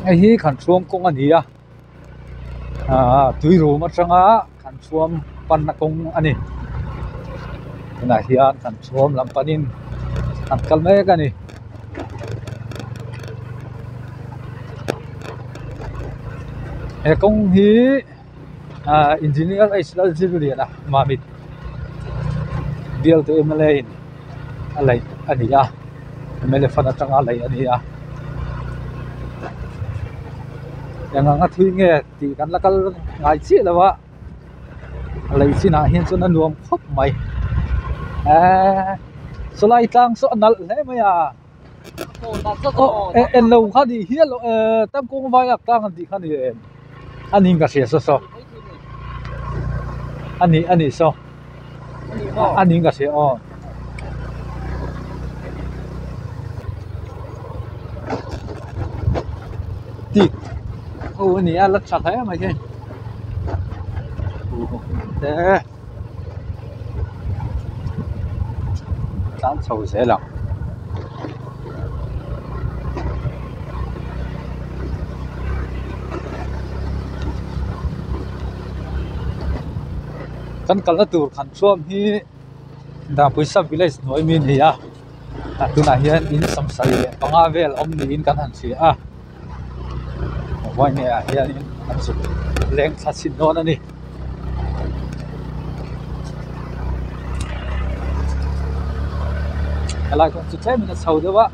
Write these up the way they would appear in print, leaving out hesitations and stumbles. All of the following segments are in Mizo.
Hei hi Khanchhuam kawng a ni a ahh tui rum atanga Khanchhuam panna kawng a ni tunah hian Khanchhuam lam panin an kal mek a ni. He kawng hi ahh engineer H Lalzirliana Mamit bialtu M L A in a laih a ni a M L A fund atanga laih a ni a eng anga thui nge tih kan la kal ngai chiah lo a a laih chinah hian chuan a nuam khawp mai eee sawlai tlang saw a nalh hle mai a aw en lo kha nih hial loh eee tangkawng vai lak tlang an tih kha a ni em a niin ka hria saw saw a ni a ni saw a niin ka hria aw. Tik ho a ni a la tha hle mai hei tlan chho zel ang. Kan kalna tur khan chuam hi Dapui sub village hnuai mi a ni a a tunah hian in sawmsarih leh panga vel awm niin kan han hria a vawiin ah hianin an zuk leng thla chhin dawn a ni. Helai kawng chu tlemin a chho deuh a.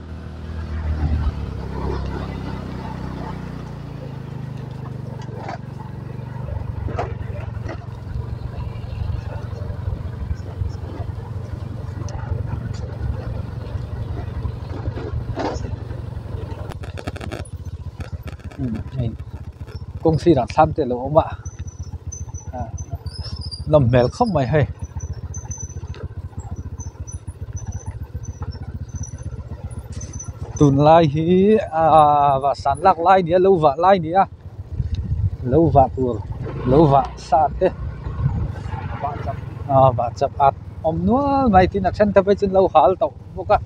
Kawng sirah thlam te a lo awm a ah nawm hmel khawp mai hei. Tunlai hi ahh vahsan lak lai a ni a lo vah lai a ni a lo vah tur lo vah sa te ah vah chap at awm nual mai tin a then te phei chu an lo hal tawh bawk a.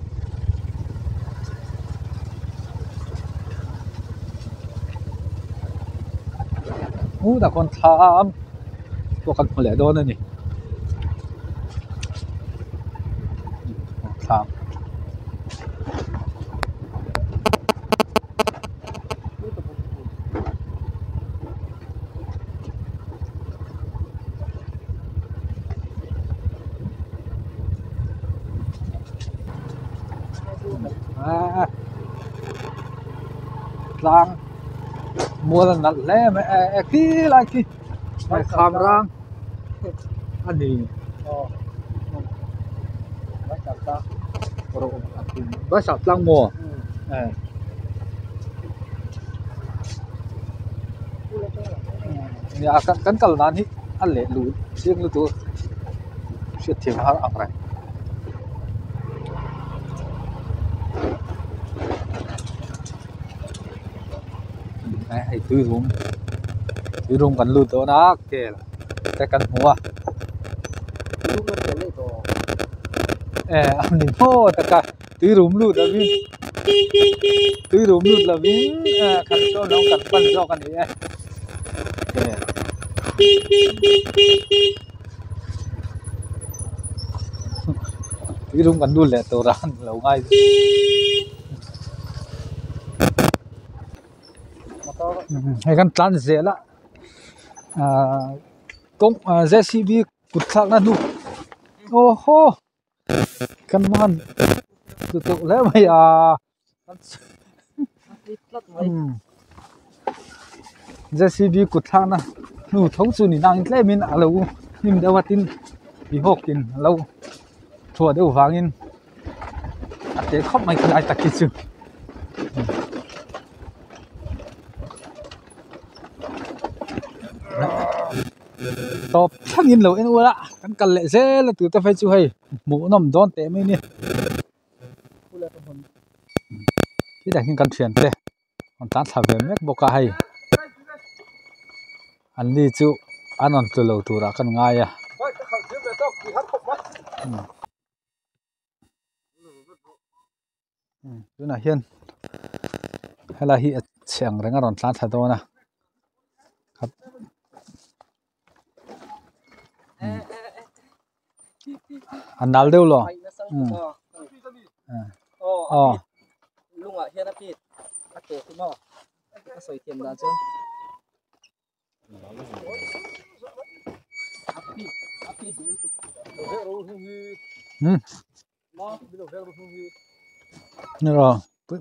Hmunah khawn thlam pawh kan hmu leh dawn a ni. Thlam. Tlang mual a nalh hle mai e khi lai khi kham rang a ni. Bus ah tlang maw nia kan kal nan hi a leh luh chiang lutuk a hriatthiam a har ang reng. Hei tui rum tui rum kan lut dawn a kel te kan hmu a eh a ni maw taka tui rum lut lovin tui rum lut lovin khan sawn rawng kan pan zawk a ni e tui rum kan lut leh tur a ni lo ngai. Hei kan tlan zel a ahh kawng ahh j c b kut thlakna hnu aw haw kan man tlu teuh hle mai a j c b kut thlakna hnu tho chu ni nangin tlemin a lo hnim deuh a tin tihawkin a lo thuah deuh vangin. A te khawp mai khilai tak hi chu tawp thlengin lo en ula kan kal leh zel a tute phei chu hei hmuh nawm dawn teh mai a ni khitah khian kan thiante an tan thla ve mek bawk a hei an ni chu an rawn tlu lo turah kan ngai a. Tunah hian Helai hi a chhe ang reng a rawn tlan thla dawn a a nal deuh lo aw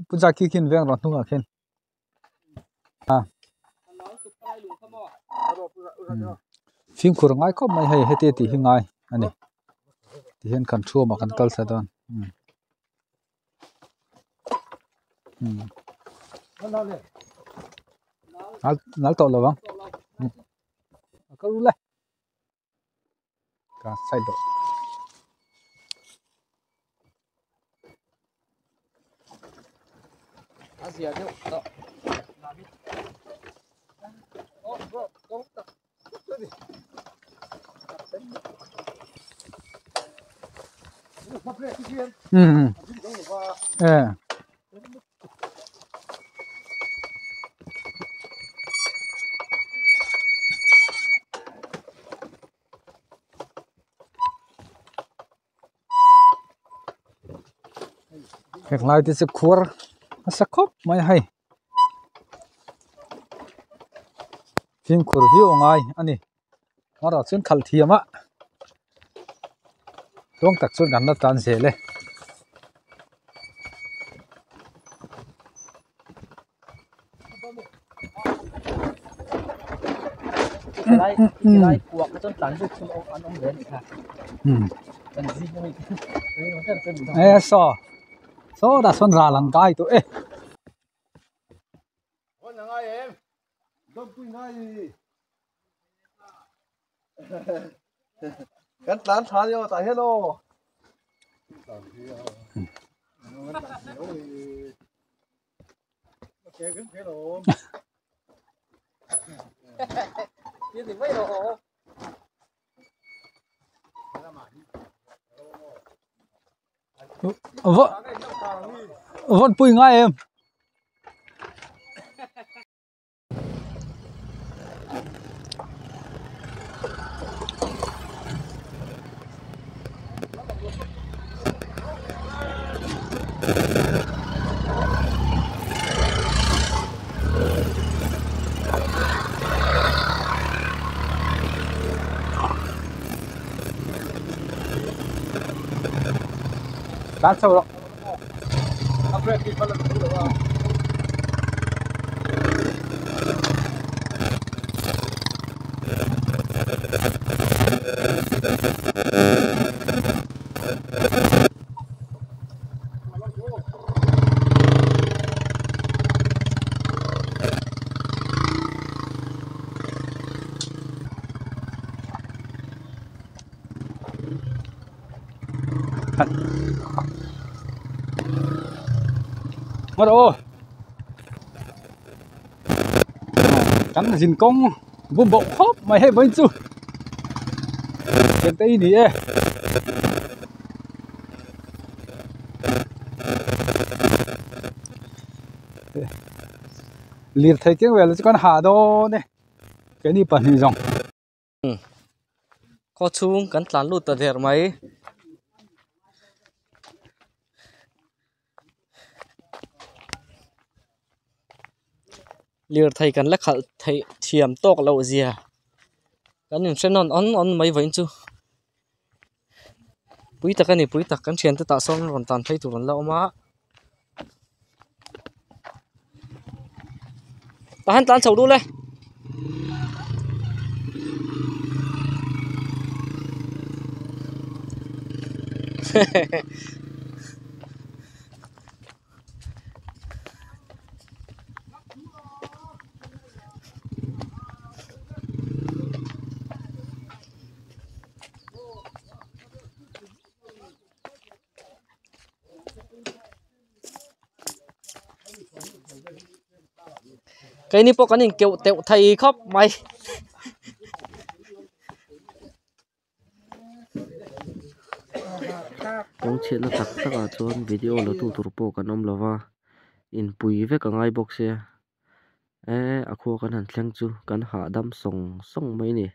pu Jackie khin veng rawh hnungah khin fimkhur ngai khawp mai hei heti tih hi ngai a ni tihian kan thu awmah kan kal thla dawn nal tawh lo ang a kal le ka side dawh a zia deuh tawh um eh Heng lai te chu khuar nasa khawp mai a hei fimkhur viau a ngai a ni amaherawhchu chuan khalh thiam a tluang tak chuan kan la tan zel e. E saw saw dah sawn ral an kai tawh e. Kan tlan tha ni aw tah hian aw. Vawn pui ngai em. Tlan chho rawh. Marawh kan zin kawng bum bawk khawp mai hei vawiin chu thiante i ni e. Lirthei keng vel chu kan ha dawn e keini pahnih zawng. Khaw chhung kan tlan lut ta der mai. Lirthei kan la khalh theih thiam tawk loh zia kan inhre nawn awn awn mai vawiin chu pui tak a ni pui tak kan thiante tah sawn rawn tan phei tur an la awm a. Tah hian tlan chho dul e. Keini pawh kan inkeuh teuh thei khawp mai. Kawng chhiatna tak takah chuan video la tu tur pawh kan awm lo va. Inpui vek a ngai bawk sia eee a khua kan han thleng chu kan hahdam sawng sawng mai a ni.